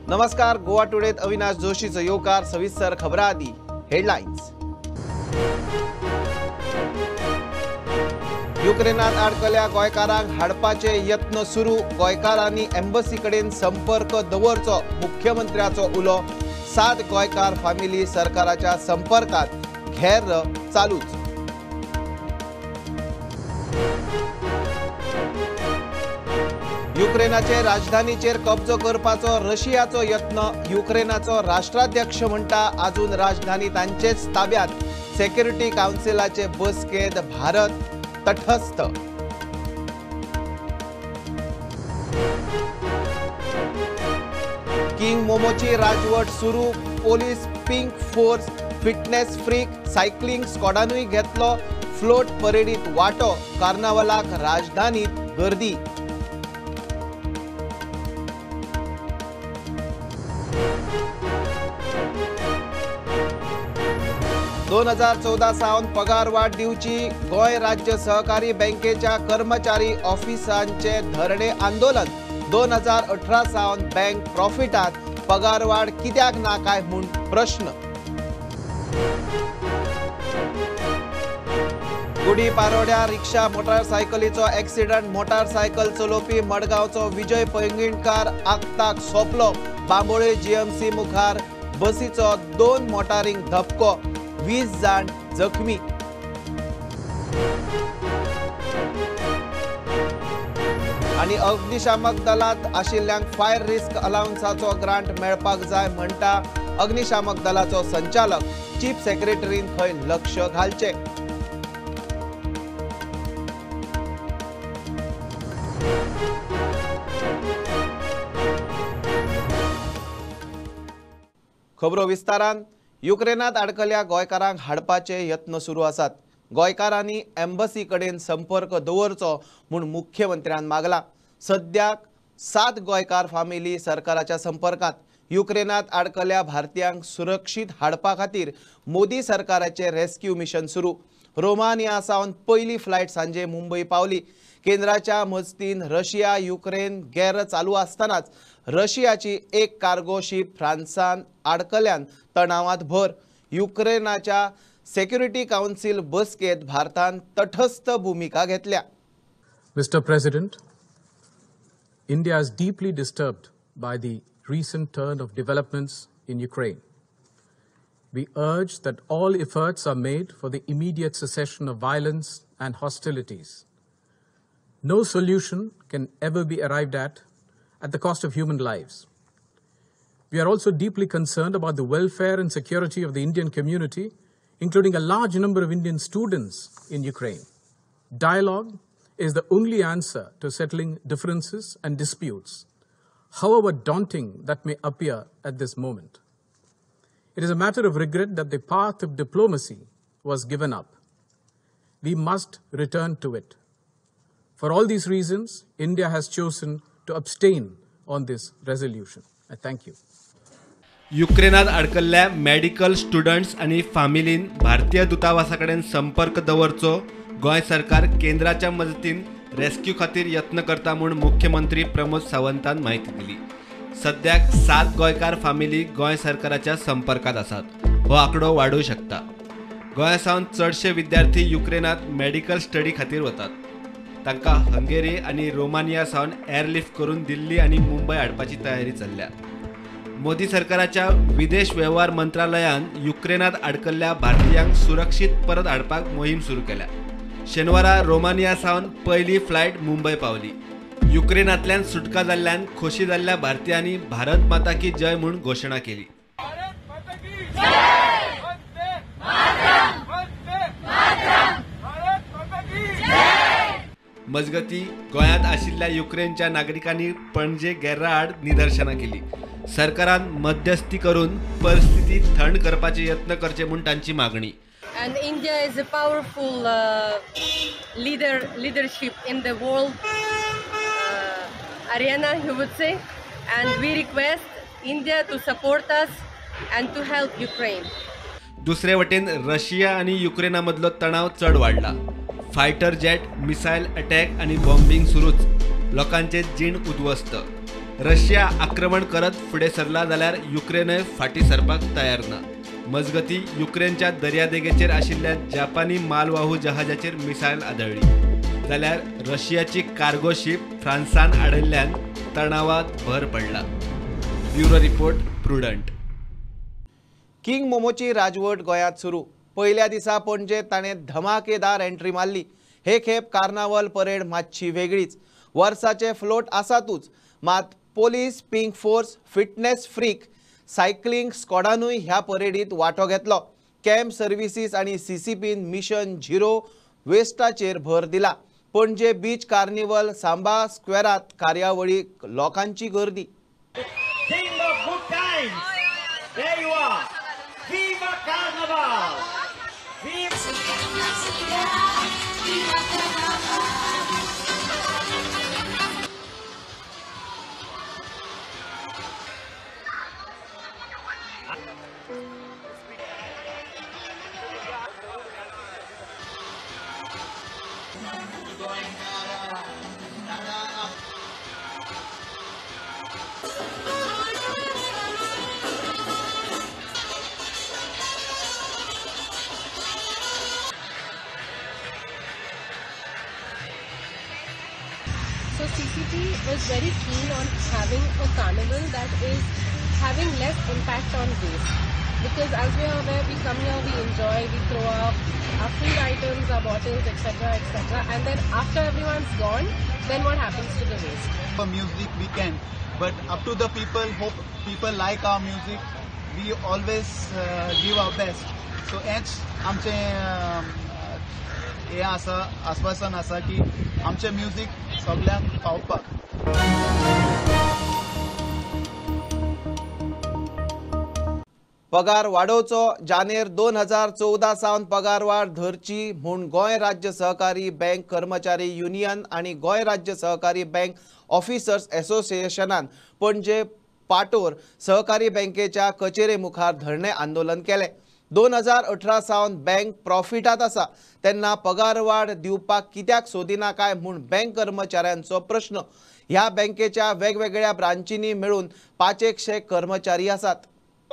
नमस्कार, गोवा टुडेत अविनाश जोशीचो येवकार. सविस्तर खबरां आदी हेडलायन्स. युक्रेनात आडकल्या गोंयकारांक हाडपाचे यत्न सुरू. गोंयकारांनी एम्बसी कडेन संपर्क दवरचो, मुख्यमंत्र्याचो उलो. 7 गोंयकार फामिली सरकाराच्या संपर्कात, घेर चालूच. युक्रेनाचे राजधानीचेर कब्जो करपाचो रशियाचो यत्न. युक्रेनाचो राष्ट्राध्यक्ष म्हणटा अजून राजधानी तांचेच ताब्यात. सेक्युरिटी काउन्सिलाचे बसकेत भारत तटस्थ. किंग मोमोची राजवट सुरू. Police, pink force, fitness freak, cycling स्क्वॉडानूय घेतलो फ्लोट परेडीत वांटो. कार्नावालाक राजधानीत गर्दी. 2014 सावन पगार वाड दिवची. गोंय राज्य सहकारी बँकेच्या कर्मचारी ऑफिसांचे धरणे आंदोलन. 2018 सावन बँक प्रॉफिटात, पगार वाड कित्याक ना काय म्हूण प्रश्न. गुडी पारोड्या रिक्षा मोटारसायकलीचो एक्सिडंट. मोटारसायकल चलोवपी मडगांवचो विजय पैंगीणकार आक्ताक सोंपलो. बांबोळे जीएमसी मुखार बसीचो 2 मोटारींक धपको, 20 जाण जखमी. आनी अग्निशामक दलांत आशिल्ल्यांक फायर रिस्क अलावन्साचो ग्रांट मेळपाक जाय म्हणटा अग्निशामक दलाचो संचालक. चीफ सेक्रेटरीन खंय लक्ष घालचें. खबरो विस्तारान. युक्रेनात आडकल्या गोंयकारांक हाडपाचे यत्न सुरू आसात. गोंयकारांनी एम्बसी कडेन संपर्क दवरचो म्हूण मुख्यमंत्र्यान मागला. सद्याक 7 गोंयकार फामिली सरकाराच्या संपर्कात. युक्रेनात आडकल्या भारतीयांक सुरक्षीत हाडपा खातीर मोदी सरकाराचे रेस्क्यू मिशन सुरू. रोमानिया सावन पयली फ्लायट सांजे मुंबय पावली. केंद्राच्या मजतीन रशिया युक्रेन गैर चालू आसतनाच रशियाची एक कार्गो शीप फ्रांसान आडकल्यान तणावात भर. युक्रेनाच्या सेक्युरिटी काउन्सिल बसकेत भारतान तटस्थ भूमिका घेतल्या. Mister President, India is deeply disturbed by the recent turn of developments in Ukraine. We urge that all efforts are made for the immediate cessation of violence and hostilities. No solution can ever be arrived at the cost of human lives. We are also deeply concerned about the welfare and security of the Indian community, including a large number of Indian students in Ukraine. Dialogue is the only answer to settling differences and disputes, however daunting that may appear at this moment. It is a matter of regret that the path of diplomacy was given up. We must return to it. For all these reasons, India has chosen to abstain on this resolution. I thank you. युक्रेनात अडकल्ल्या medical students आनी फामिलीन भारतीय दूतावासा कडेन संपर्क दवरचो. गोंय सरकार केंद्राच्या मजतीन रेस्क्यू खातीर यत्न करता म्हूण मुख्यमंत्री प्रमोद सावंतान म्हायती दिली. सद्याक 7 गोंयकार फामिली गोंय सरकाराच्या संपर्कात आसात. हो आंकडो वाडूं शकता. गोंया सावन चडशे विद्यार्थी युक्रेनात मेडिकल स्टडी खातीर वतात. तांकां हंगेरी आनी रोमानिया सावन एअरलिफ्ट करून दिल्ली आनी मुंबय हाडपाची तयारी चल्ल्या. मोदी सरकाराच्या विदेश वेव्हार मंत्रालयान युक्रेनात आडकल्ल्या भारतीयांक सुरक्षीत परत हाडपाक मोहीम सुरू केल्या. शेनवारा रोमानिया सावन पयली फ्लायट मुंबय पावली. युक्रेनांतल्यान सुटका जाल्ल्यान खोशी जाल्ल्या भारतीयांनी भारत माता की जय म्हूण घोशणा केली. मजगती गोंयांत आशिल्ल्या युक्रेनच्या नागरिकांनी पणजे गेर्रा आड निदर्शनां केली. सरकारान मध्यस्थी करून परिस्थिती थंड करपाचे यत्न करचे म्हूण तांची मागणी. And India is a powerful leadership in the world arena, you would say, and we request India to support us and to help Ukraine. दुसरे वटेन रशिया आनी युक्रेना मदलो तणाव चड वाडला. फायटर जेट, मिसायल अटॅक आनी बॉम्बिंग सुरूच. लोकांचे जीण उद्ध्वस्त. रशिया आक्रमण करत फुडें सरला जाल्यार युक्रेनय फाटीं सरपाक तयार ना. मजगती युक्रेनच्या दर्यादेगेचेर आशिल्ल्या जापानी मालवाहू जहाजाचेर मिसायल आदळ्ळी जाल्यार रशियाची कार्गो शीप फ्रांसान आडयल्ल्यान तणावात भर पडला. Bureau report, Prudent. King मोमोची राजवट गोंयांत सुरू. पयल्या दिसा पणजे ताणें धमाकेदार एंट्री मारली. हे खेप कार्नावल परेड मातशी वेगळीच. वर्साचे फ्लोट आसातूच, मात police, pink force, fitness freak, cycling स्कॉडानूय ह्या परेडीत वांटो घेतलो. कॅम्प सर्विसीस आनी सीसीपीन मिशन झिरो वेस्टाचेर भर दिला. पणजे बीच कार्निवल सांबा स्क्वेरात कार्यावळीक लोकांची गर्दी. King of good times. There you are. Viva Carnival. Viva. So CCP was very keen on having a carnival that is having less impact on waste, because as we are aware, we come here, we enjoy, we throw up our food items, our bottles, etc., etc., and then after everyone's gone, then what happens to the waste? For music we can, but up to the people. Hope people like our music. We always give our best. So हेंच आमचें हें आसा, आस्वासन आसा की आमचें music सगळ्यांक पावपाक. पगार वाडोवचो. जानेर 2014 सावन पगार वाड धरची म्हूण गोंय राज्य सहकारी बँक कर्मचारी युनियन आनी गोंय राज्य सहकारी बँक ऑफिसर्स एसोसिएशनान पणजे पाटोर सहकारी बँकेच्या कचेरे मुखार धरणें आंदोलन केलें. 2018 सावन बँक प्रॉफिटात आसा तेन्ना पगार वाड दिवपाक कित्याक सोदिना काय म्हूण बँक कर्मचाऱ्यांचो प्रश्न. ह्या बँकेच्या वेगवेगळ्या ब्रांचींनी मेळून 500 कर्मचारी आसात.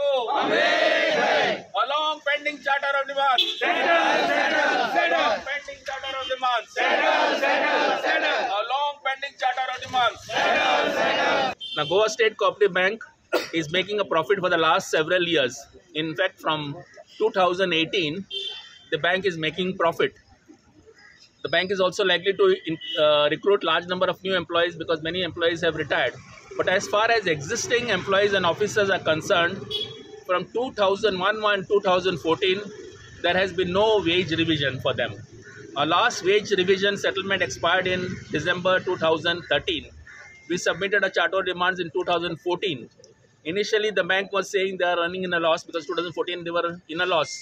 A long pending charter of demands. Settle, settle, settle. Pending charter of demands. Settle, settle, settle. A long pending charter of demands. Settle, settle. Now, Goa State Cooperative Bank is making a profit for the last several years. In fact, from 2018, the bank is making profit. The bank is also likely to recruit large number of new employees because many employees have retired. But as far as existing employees and officers are concerned, from 2001 and 2014, there has been no wage revision for them. Our last wage revision settlement expired in December 2013. We submitted a charter of demands in 2014. Initially, the bank was saying they are running in a loss because 2014 they were in a loss.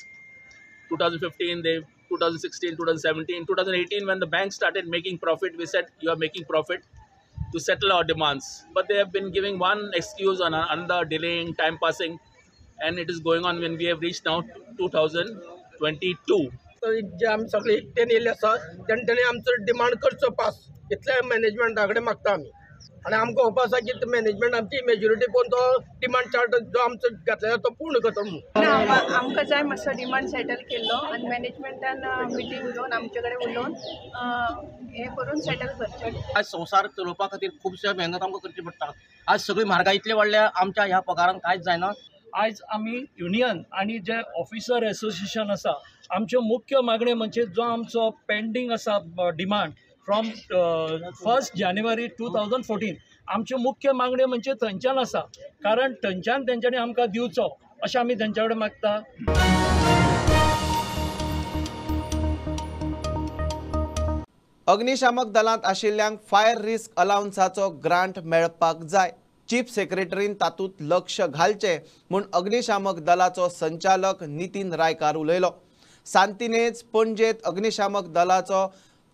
2015, 2016, 2017, 2018, when the bank started making profit, we said you are making profit to settle our demands. But they have been giving one excuse on another, delaying, time passing, and it is going on when we have reached now 2022. जे आमी सगळे एकट्यान येयल्ले आसा तेणी आमचो demand करचो pass इतले मॅनेजमेंटा कडेन मागता आमी. आनी आमकां होप आसा की मॅनेजमेंट आमची मेजॉरिटी पळोवन तो डिमांड चार्ट जो आमचो घातलेलो तो पूर्ण करतलो म्हणून. आमकां जाय मातसो डिमांड सेटल केल्लो आनी मॅनेजमेंटान मिटींग घेवन आमचे कडेन उलोवन हें करून सेटल करचें. आज संवसार चलोवपा खातीर खुबशे मेहनत आमकां करची पडटा. आज सगळी म्हारगाय इतली वाडल्या, आमच्या ह्या पगारान कांयच जायना. आयज आमी युनियन आनी जे ऑफिसर एसोसिएशन आसा आमच्यो मुख्य मागण्यो म्हणजे जो आमचो पेंडींग आसा डिमांड फ्रॉम 1 जानेवारी 2014 आमच्यो मुख्य मागण्यो म्हणजे थंयच्यान आसा, कारण थंयच्यान तेंच्यांनी आमकां दिवचो अशें आमी तेंच्या कडेन मागता. अग्निशामक दलांत आशिल्ल्यांक फायर रिस्क अलावन्साचो ग्रांट मेळपाक जाय. चीफ सेक्रेटरीन तातूंत लक्ष घालचें म्हूण अग्निशामक दलाचो संचालक नितीन रायकार उलयलो. सांतिनेज पणजेत अग्निशामक दलाचो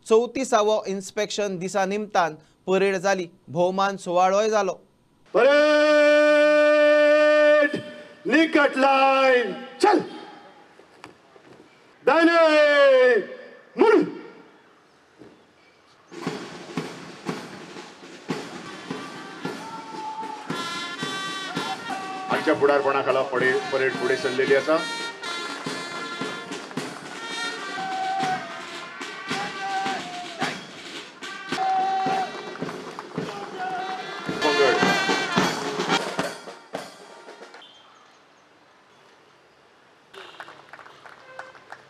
34वो इन्स्पेक्शन दिसा निमतान परेड जाली. भोवमान सुवाळोय जालो. परेड निकट लाईन चल दाने मुड़. हांच्या फुडारपणा खाला परेड फुडें सरलेली आसा.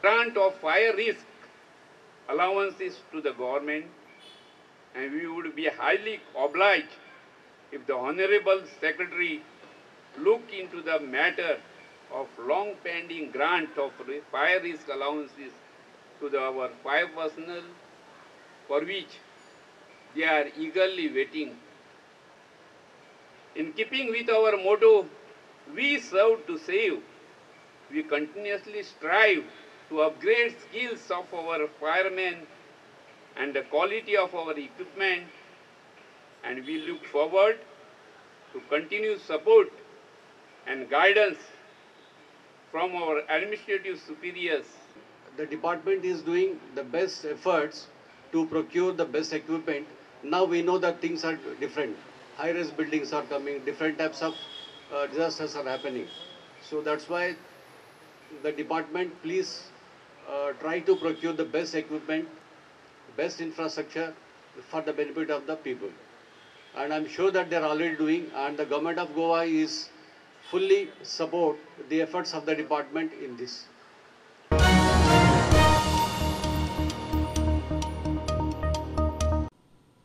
Grant of fire risk allowances to the government, and we would be highly obliged if the Honorable Secretary look into the matter of long pending grant of fire risk allowances to our fire personnel, for which they are eagerly waiting. In keeping with our motto, we serve to save, we continuously strive to upgrade skills of our firemen and the quality of our equipment, and we look forward to continued support and guidance from our administrative superiors. The department is doing the best efforts to procure the best equipment. Now we know that things are different. High-rise buildings are coming, different types of disasters are happening. So that's why the department please try to procure the best equipment, best infrastructure for the benefit of the people. And I'm sure that they're already doing, and the government of Goa is fully support the efforts of the department in this.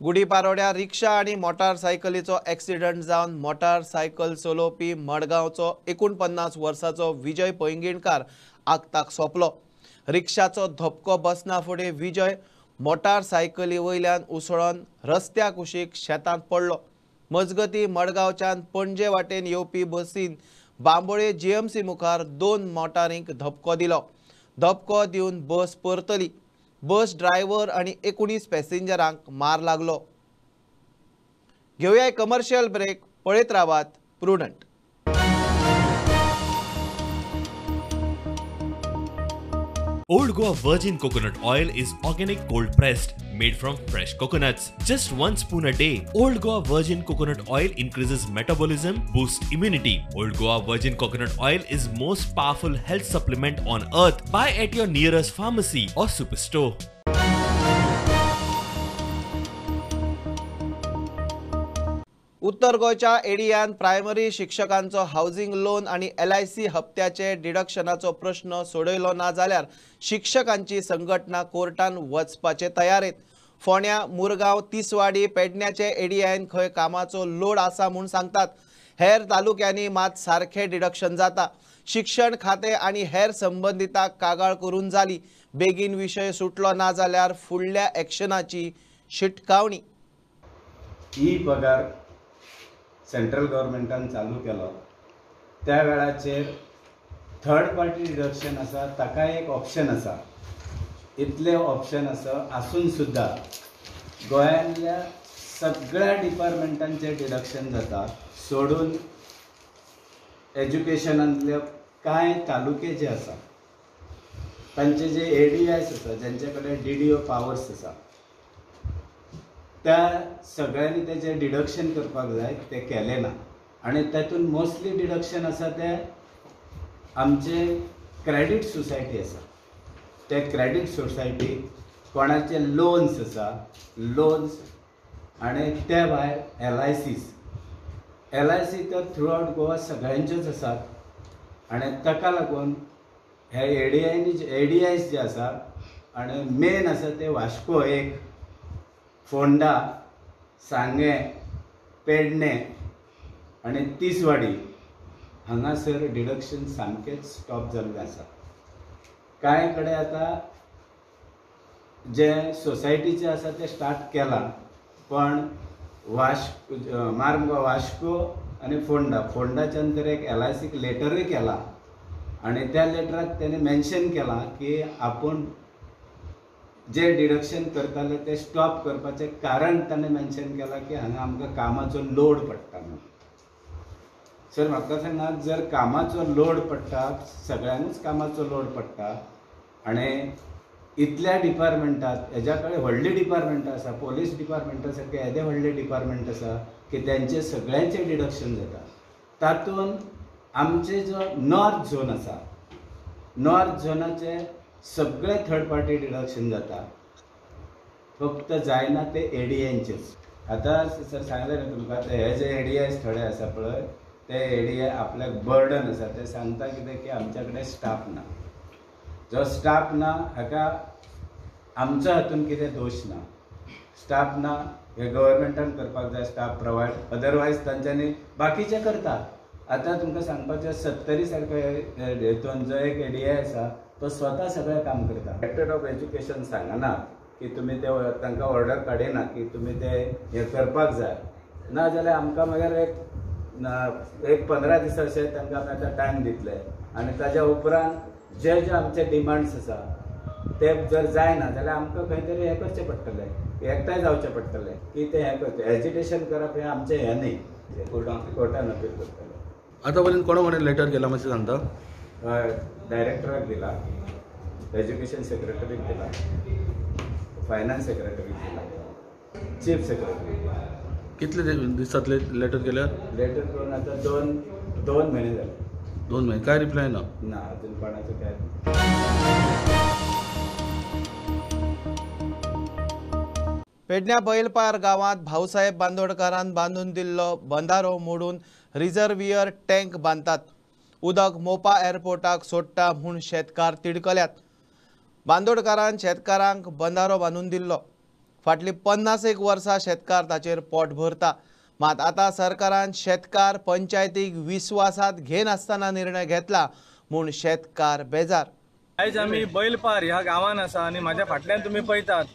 गुडीपारोड्या रिक्षा आणि मोटारसायकलीचो accident जावन motorcycle चलोवपी मडगांवचो 49 वर्साचो विजय पैंगीणकार आगताक सोंपलो. रिक्षाचो धपको बसना फुडें विजय मोटारसायकली वयल्यान उसळोन रस्त्या कुशीक शेतांत पडलो. मजगती मडगांवच्यान पणजे वाटेन येवपी बसीन बांबोळे जीएमसी मुखार 2 मोटारींक धपको दिलो. धपको दिवन बस परतली. बस ड्रायव्हर आणि 19 पॅसेंजरांक मार लागलो. घेऊया कमर्शियल ब्रेक. पळयत रावात Prudent. Old Goa Virgin Coconut Oil is organic cold pressed, made from fresh coconuts. Just 1 spoon a day. Old Goa Virgin Coconut Oil increases metabolism, boosts immunity. Old Goa Virgin Coconut Oil is most powerful health supplement on earth. Buy at your nearest pharmacy or superstore. उत्तर गोंयच्या एडीआन primary शिक्षकांचो housing loan आनी LIC हप्त्याचे डिडक्शनाचो प्रश्न सोडयलो ना जाल्यार शिक्षकांची संघटना कोर्टान वचपाचे तयारेत. फोंड्या, मुरगांव, तिसवाडी, पेडण्याचे एडीआयन खंय कामाचो लोड आसा म्हूण सांगतात. हेर तालुक्यांनी मात सारखे डिडक्शन जाता. शिक्षण खाते आनी हेर संबंदितांक कागाळ करून जाली. बेगीन विशय सुटलो ना जाल्यार फुडल्या एक्शनाची शिटकावणी. ई पगार सेंट्रल गव्हर्मेंटान चालू केलो त्या वेळाचेर थर्ड पार्टी डिडक्शन आसा, ताका एक ऑप्शन आसा. इतले ऑप्शन आसा आसून सुद्दां गोंयांतल्या सगळ्या डिपार्टमेंटांचें डिडक्शन जाता, सोडून एज्युकेशनांतले कांय तालुके जे आसा तांचे जे एडीआयस आसा, ज्यांचे कडेन डीडीओ पावर्स आसा, त्या सगळ्यांनी तेजें डिडक्शन करपाक जाय, तें केलें ना. आनी तातूंत मोस्टली डिडक्शन आसा तें आमचे क्रेडीट सोसायटी आसा. ते क्रेडीट सोसायटी कोणाचे लोन्स आसा, लोन्स आनी त्या भायर LICs. LIC तर थ्रू आवट गोवा सगळ्यांच्योच आसात आनी ताका लागून हे एडीआयस जे आसा आनी मेन आसा ते वास्को एक, फोंडा, सांगें, पेडणें आनी तिसवाडी हांगासर डिडक्शन सामकेंच स्टॉप जाल्लें आसा. कांय कडेन आतां जे सोसायटीचे आसा ते स्टार्ट केलां, पण मार्मगांव, वास्को आनी फोंडा, फोंडाच्यान तर एक LICक लेटरूय केला आनी त्या लेटराक तेणें मेन्शन केलां की आपूण जे डिडक्शन करताले ते स्टॉप करपाचें कारण ताणें मेन्शन केलां की हांगा आमकां कामाचो लोड पडटा म्हणून. सर म्हाका सांगात, जर कामाचो लोड पडटा, सगळ्यांकूच कामाचो लोड पडटा आनी इतल्या डिपार्टमेंटात हेज्या कडेन व्हडलीं डिपार्टमेंटां आसा, पोलीस डिपार्टमेंटा सारके येदे व्हडले डिपार्टमेंट आसा की तेंचे सगळ्यांचें डिडक्शन जाता. तातूंत आमचे जो नॉर्थ झोन आसा, नॉर्थ झोनाचे सगळे थर्ड पार्टी डिडक्शन जाता, फक्त जायना ते एडीएनचेच. आतां सर सांगलें न्हू तुमकां, ते हे जे एडीआयस थोडे आसा पळय, ते एडीआय आपल्याक बर्डन आसा. ते सांगता कितें की आमच्या कडेन स्टाफ ना. जो स्टाफ ना हाका आमच्या हातून कितें दोश ना, स्टाफ ना हे गव्हर्मेंटान करपाक जाय स्टाफ प्रोवायड, अदरवायज तांच्यांनी बाकीचे करता. आतां तुमकां सांगपाचें, सत्तरी सारको हेतून जो एक एडीआय आसा तो स्वता सगळें काम करता. डायरेक्टर ऑफ एज्युकेशन सांगना की तुमी ते तांकां ऑर्डर काडिना की तुमी ते हें करपाक जाय, ना जाल्यार आमकां मागीर एक 15 दिसां अशें तांकां आमी आतां टायम दितले आनी ताज्या उपरांत जे जे आमचे डिमांड्स आसा ते जर जायना जाल्यार आमकां खंय तरी हें करचें पडटलें, एकठांय जावचें पडटलें की तें हें करचें. एजिटेशन करप हें आमचें हें न्ही, कोर्टान अपील करतलें. आतां पर्यंत कोणा कोणें लेटर केला मातशें सांगता? डायरेक्टराक दिला, एज्युकेशन सेक्रेटरीक दिला, फायनान्स सेक्रेटरीक दिला, चीफ सेक्रेटरीक दिला. कितले दिसांतले लेटर केल्यार? लेटर करून आतां दोन म्हयने जाले. 2 म्हयने काय रिप्लाय ना? ना, अजून कोणाचो काय. पेडण्या बैलपार गांवांत भाऊसाहेब बांदोडकारान बांदून दिल्लो बंधारो मोडून रिजर्वियर टँक बांदतात. उदक मोपा एअरपोर्टाक सोडटा म्हूण शेतकार तिडकल्यात. बांदोडकारान शेतकारांक बंधारो बांदून दिल्लो. फाटलीं 50 वर्सां शेतकार ताचेर पोट भरता. मात आतां सरकारान शेतकार पंचायतीक विस्वासात घेनासतना निर्णय घेतला म्हूण शेतकार बेजार. आयज आमी बैलपार ह्या गांवान आसा आनी म्हाज्या फाटल्यान तुमी पळयतात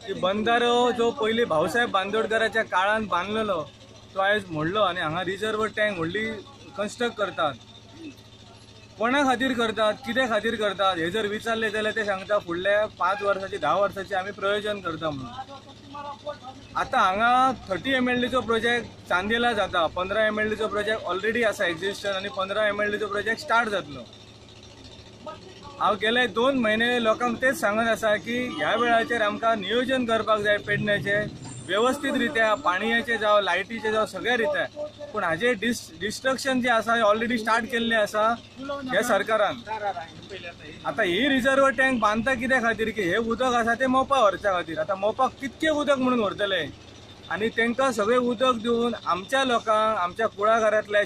की बंधारो जो पयलीं भाऊसाहेब बांदोडकराच्या काळान बांदलेलो तो आयज मोडलो आनी हांगा रिजर्व टँक व्हडली कन्स्ट्रक्ट करतात. कोणा खातीर करतात, कितें खातीर करतात हे जर विचारलें जाल्यार ते सांगता फुडल्या 5 वर्साची 10 वर्साची आमी प्रयोजन करता म्हणून. आतां हांगा 30 MLDचो प्रोजेक्ट चांदेला जाता, 15 MLDचो प्रोजेक्ट ऑलरेडी आसा एक्झिस्टन आनी 15 MLDचो प्रोजेक्ट स्टार्ट जातलो. हांव गेले 2 म्हयने लोकांक तेच सांगत आसा की ह्या वेळाचेर आमकां नियोजन करपाक जाय पेडण्याचें वेवस्थीत रित्या, पाणयेचें जावं लायटीचें जावं सगळ्या रित्या. पूण हाजें डिस्ट्रक्शन जें आसा हें ऑलरेडी स्टार्ट केल्लें आसा ह्या सरकारान. आतां ही रिजर्व टँक बांदता कित्या खातीर की हें उदक आसा तें मोपा व्हरच्या खातीर. आतां मोपाक कितकें उदक म्हणून व्हरतले आनी तांकां सगळें उदक दिवन आमच्या लोकांक, आमच्या कुळागरांतल्या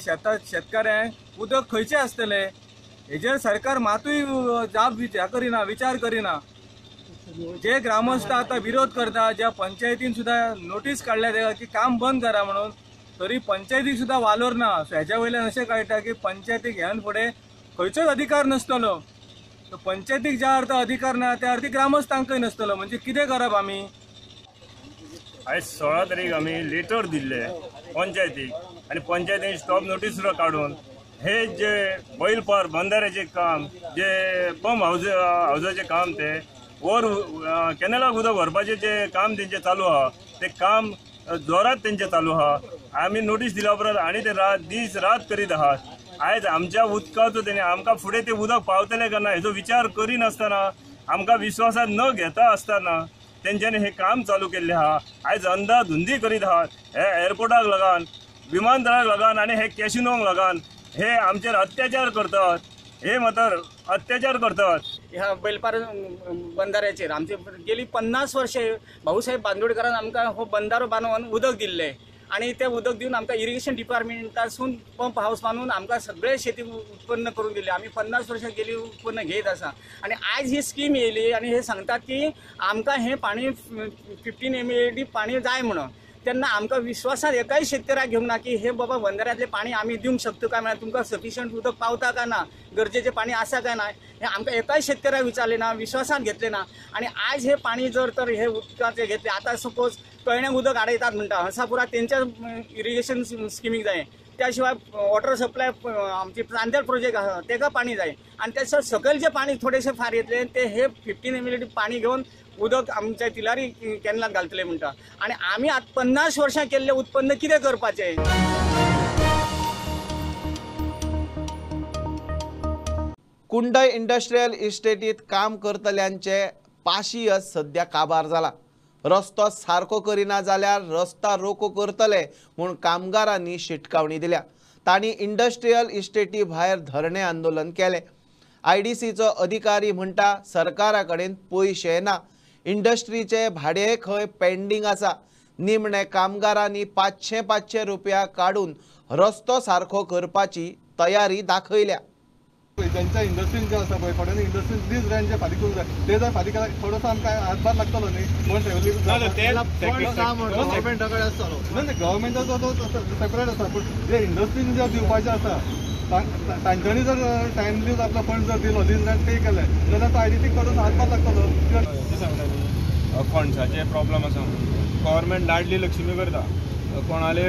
शेतकाऱ्यांक उदक खंयचें आसतलें हेजेर सरकार मातूय जाप करिना, विचार करिना. जे ग्रामस्थ आतां विरोध करता, ज्या पंचायतीन सुद्दां नोटीस काडल्या तेका की काम बंद करा म्हणून, तरी पंचायतीक सुद्दां वालोर ना. सो हेज्या वयल्यान अशें कळटा की पंचायतीक ह्यान फुडें खंयचोच अधिकार नासतलो. सो पंचायतीक ज्या अर्थ अधिकार ना त्या अर्थी ग्रामस्थांकय नासतलो. म्हणजे कितें करप आमी? आयज 16 तारीख आमी लेटर दिल्ले पंचायतीक आनी पंचायतीन स्टॉप नोटीस सुद्दां काडून हे जे बैलपार बंधाऱ्याचें काम, जे पंप हावजाचें काम, ते वर कॅनलाक उदक व्हरपाचें जें काम तेंचें चालू आहा तें काम जोरात तेंचें चालू आहा. आमी नोटीस दिल्या उपरांत आनी ते रात दीस रात करीत आहात. आयज आमच्या उदकाचो तेणी आमकां फुडें तें उदक पावतलें काय ना हेजो विचार करिनासतना, आमकां विश्वासांत न घेता आसतना तेंच्यांनी हें काम चालू केल्लें आहा. आयज अंदाधुंदी करीत आहात. हे एअरपोर्टाक लागून, विमानतळाक लागून आनी हे कॅसिनोंक लागून हे आमचेर अत्याचार करतात, हे मात्र अत्याचार करतात. ह्या बैलपार बंधाऱ्याचेर आमचे गेली 50 वर्षे भाऊसाहेब बांदोडकरान आमकां हो बंधारो बांदून उदक दिल्लें आनी तें उदक दिवन आमकां इरिगेशन डिपार्टमेंटासून पंप हावस बांदून आमकां सगळें शेती उत्पन्न करून दिलें. आमी 50 वर्सां गेली उत्पन्न घेत आसा आनी आयज ही स्कीम येयली आनी हे सांगतात की आमकां हें पाणी 15 MLD पाणी जाय म्हणून. तेन्ना आमकां विश्वासान एकाय शेतकऱ्याक घेवंक ना की हे बाबा बंधाऱ्यांतलें पाणी आमी दिवंक शकता काय, म्हळ्यार तुमकां सफिशियंट उदक पावता काय ना, गरजेचें पाणी आसा काय ना, हें आमकां एकाय शेतकऱ्याक विचारलें ना, विश्वासान घेतलें ना. आनी आयज हें पाणी जर तर हे उदकाचें घेतलें, आतां सपोज कळण्याक उदक आडयतात म्हणटा, हंसापुरा तेंच्या इरिगेशन स्किमीक जाय, त्या शिवाय वॉटर सप्लाय आमची चांदेल प्रोजेक्ट आसा तेका पाणी जाय आनी त्या सकयल जें पाणी थोडेशें फार येतलें ते हे 15 MLD पाणी घेवन उदक आमच्या तिलारी कॅनलांत घालतले म्हणटा. आनी आमी आतां 50 वर्सां केल्लें उत्पन्न कितें करपाचें? कुंडय इंडस्ट्रियल इस्टेटीत काम करतल्यांचे पाशियस सध्या काबार जाला. रस्तो सारको करिना जाल्यार रस्ता रोको करतले म्हूण कामगारांनी शिटकावणी दिल्या. तांणी इंडस्ट्रियल इस्टेटी भायर धरणे आंदोलन केलें। आयडीसीचो अधिकारी म्हणटा सरकारा कडेन पयशे ना, इंडस्ट्रीचे भाडे खंय पेंडींग आसा। निमणे कामगारांनी 500-500 रुपया काडून रस्तो सारको करपाची तयारी दाखयल्या। ज्यांच्या इंडस्ट्रीन जे आसा पळय थोड्यांनी इंडस्ट्रीन लीज रेंट जे फारीक करूंक जाय ते जर फारीक केल्यार थोडोसो आमकां हातभार लागतलो न्ही म्हण ट्रॅव्हलिंग गव्हर्मेंटाचो तो सेपरेट आसा, पूण जे इंडस्ट्रीन जे दिवपाचें आसा तांच्यांनी जर टायमली आपलो फंड जर दिलो लीज रेंट पे केलें जाल्यार तो आयडीसी थोडोसो हातभार लागतलो। सांगता न्ही फंड्साचे प्रॉब्लम आसा, गव्हर्मेंट लाडली लक्ष्मी करता कोणाले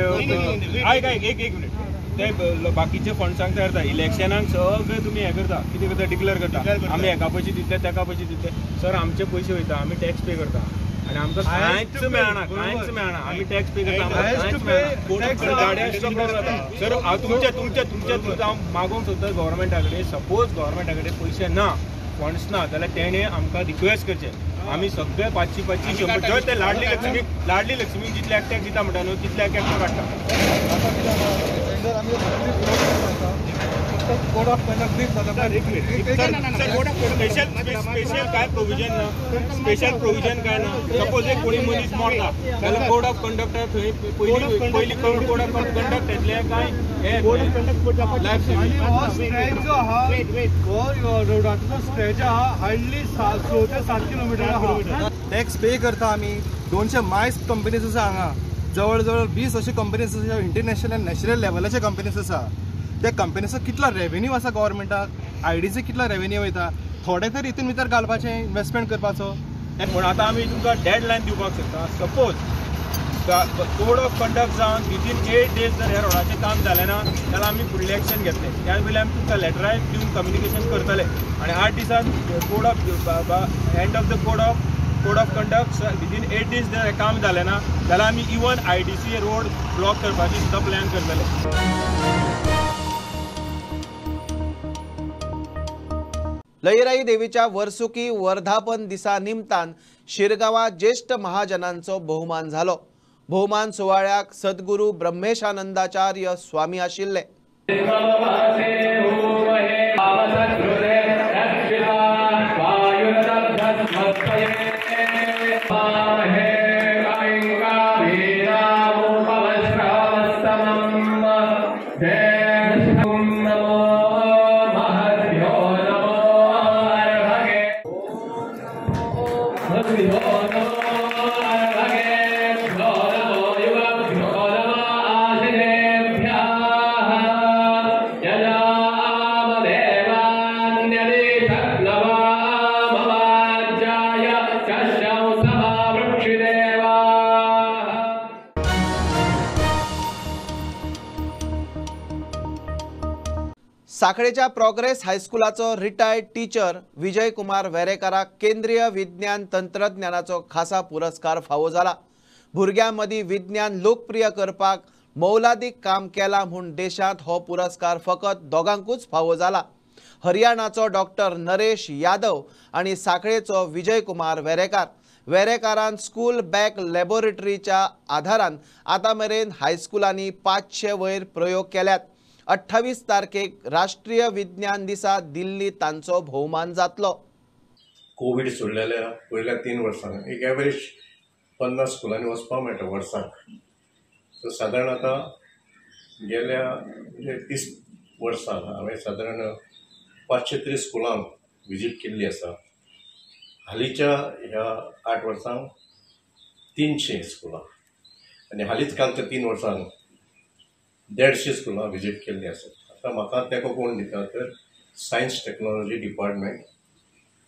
आयक आयक एक एक मिनिट ते बाकीचे फंड्सांक तयार जाता इलेक्शनाक सगळे तुमी हें करता कितें करता डिक्लेअर करता आमी हेका पयशे दितले तेका पयशे दितले। सर आमचे पयशे वयता, आमी टॅक्स पे करता आनी आमकां कांयच मेळना, कांयच मेळना। आमी टॅक्स पे करता, आमकां कांयच मेळना। गाडयांचो प्रॉब्लम जाता सर। हांव तुमच्या तुमच्या तुमच्या थ्रू हांव मागोवंक सोदता गव्हर्मेंटा कडेन, सपोज गव्हर्मेंटा कडेन पयशे ना, फंड्स ना जाल्यार तेणें आमकां रिक्वेस्ट करचें आमी सगळे 500-500 100 जर ते लाडली लक्ष्मी लाडली लक्ष्मी जितले एकट्याक दिता म्हणटा न्हू तितले एकट्याक काडटा। Code of conduct special special काय प्रोविजन ना, स्पेशल प्रोविजन काय ना। सपोज एक कोणी मनीस मोडला जाल्यार कोड ऑफ कंडक्ट थंय पयली पयली कोड ऑफ कंडक्ट येतले काय लायफ सेविंग स्ट्रेच जो आहा हो रोडाचो स्ट्रेच आहा हार्डली 6 ते 7 किलोमिटर आहा। टॅक्स पे करता आमी, 200 मायल्स कंपनीज आसा हांगा, जवळ जवळ 20 अशे कंपनीज आसा, इंटरनॅशनल आनी नॅशनल लेवलाचे कंपनीज आसा। त्या कंपनीचो कितलो रेवेन्यू आसा गव्हर्मेंटाक, आयडीसी कितलो रेवेन्यू वयता, थोडे तरी हितून भितर घालपाचें इन्वेस्टमेंट करपाचो। पूण आतां आमी तुमकां डेडलायन दिवपाक शकता, सपोज कोड ऑफ कंडक्ट जावन विदीन 8 डेज जर ह्या रोडाचें काम जालें ना जाल्यार आमी फुडलें एक्शन घेतले। त्या पयलीं आमी तुमकां लेटराय दिवन कम्युनिकेशन करतले आनी 8 दिसान code of end of the code of conduct within 8 days जर काम जालें ना जाल्यार आमी इवन आयडीसी रोड ब्लॉक करपाची सुद्दां प्लॅन करतले। लईराई देवीच्या वर्सुकी वर्धापन दिसा निमतान शिरगांवां ज्येष्ठ महाजनांचो बहुमान झालो। बहुमान सुवाळ्याक सद्गुरू ब्रह्मेशानंदाचार्य स्वामी आशिल्ले। साखळेच्या प्रोग्रेस हायस्कुलाचो रिटायर्ड टीचर विजय कुमार वेरेकाराक केंद्रीय विज्ञान तंत्रज्ञानाचो खासा पुरस्कार फावो जाला। भुरग्यां मदीं विज्ञान लोकप्रिय करपाक मोलादीक काम केलां म्हूण देशांत हो पुरस्कार फकत दोगांकूच फावो जाला। हरियाणाचो डॉक्टर नरेश यादव आनी साखळेचो विजय कुमार वेरेकार। वेरेकारान स्कूल बॅग लॅबोरेटरीच्या आधारान आतां मेरेन हायस्कुलांनी 500 वयर प्रयोग केल्यात। 28 तारखेक राष्ट्रीय विज्ञान दिसा दिल्ली तांचो भोवमान जातलो। कोवीड सोडलेल्या पयल्या 3 वर्सांक एक एवरेज 50 स्कुलांनी वचपाक मेळटा वर्साक। सो सादारण आतां गेल्या म्हणजे 30 वर्सां हांवें सादारण 530 स्कुलांक विजीट केल्ली आसा। हालींच्या ह्या 8 वर्सांक 300 स्कुलां आनी हालींच कालच्या 3 वर्सांक 150 स्कुलां विजीट केल्लीं आसात। आतां म्हाका तेंको कोण दिता तर सायन्स टेक्नॉलॉजी डिपार्टमेंट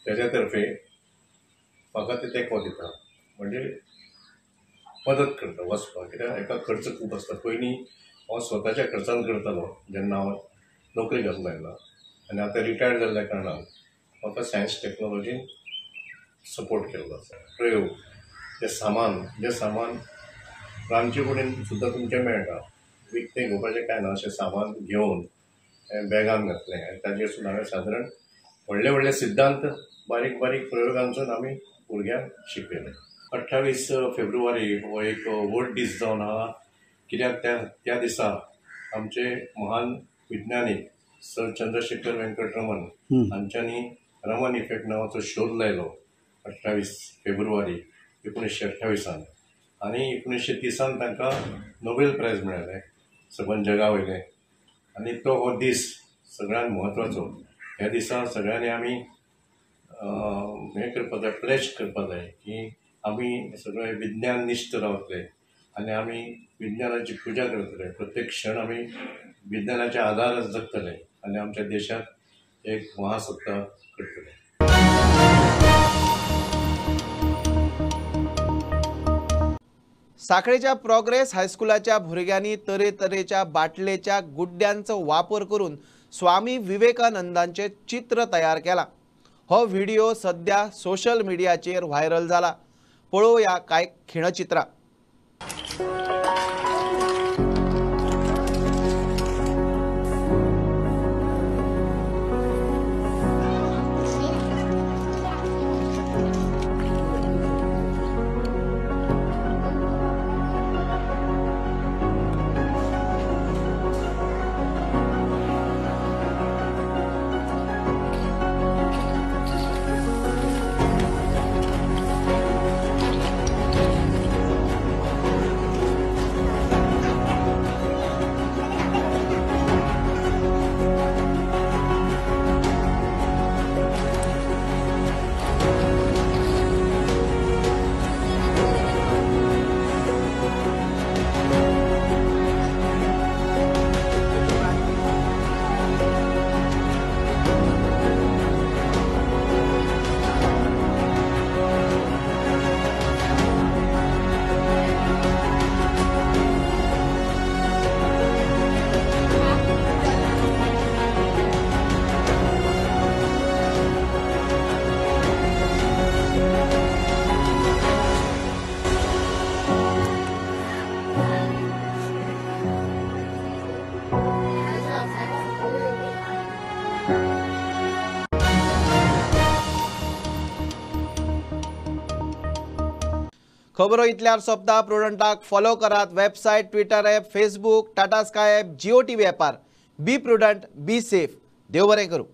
तेज्या तर्फे म्हाका ते तेंको दिता, म्हणजे मदत करता वचपाक। कित्याक हेका खर्च खूब आसता। पयलीं हांव स्वताच्या खर्चान करतालो जेन्ना हांव नोकरी घालूंक लागला आनी आतां रिटायर्ड जाल्ल्या कारणान म्हाका सायन्स टेक्नॉलॉजीन सपोर्ट केल्लो आसा। प्रयोग ते सामान जें सामान रांदचे कुडीन सुद्दां तुमचें मेळटा, विकतें घेवपाचें कांय ना, अशें सामान घेवन बॅगान घातलें आनी ताजेर सुद्दां हांवें सादारण व्हडले व्हडले सिद्धांत बारीक बारीक प्रयोगांसून आमी भुरग्यांक शिकयले। 28 फेब्रुवारी हो एक व्हड दीस जावन आहा, कित्याक त्या दिसा आमचे महान विज्ञानीक सर चंद्रशेखर व्यंकट रमन हांच्यांनी रमन इफेक्ट नांवाचो शोध लायलो 28 फेब्रुवारी 1928 आनी 1930 तांकां नोबेल प्रायज मेळ्ळें सबंद जगा वयलें. आनी तो हो दीस सगळ्यांत म्हत्वाचो. ह्या दिसा सगळ्यांनी आमी हें करपाक जाय, प्लेज करपाक जाय की आमी सगळे विज्ञाननिश्ठ रावतले आनी आमी विज्ञानाची पुजा करतले. प्रत्येक क्षण आमी विज्ञानाच्या आधारार जगतले आनी आमच्या देशाक एक महासत्ता करतले. साखळेच्या प्रोग्रेस हायस्कुलाच्या भुरग्यांनी तरेतरेच्या बाटलेच्या गुड्ड्यांचो वापर करून स्वामी विवेकानंदांचे चित्र तयार केला. हो व्हिडिओ सध्या सोशल मिडियाचेर व्हायरल जाला. पळोवया कांय खिणचित्रां. खबरो इतल्यार सोंपता. प्रुडंटाक फॉलो करात. Website, Twitter app, Facebook, Tata Sky app, Jio TV ॲपार. Be prudent, be safe. देव बरें करूं.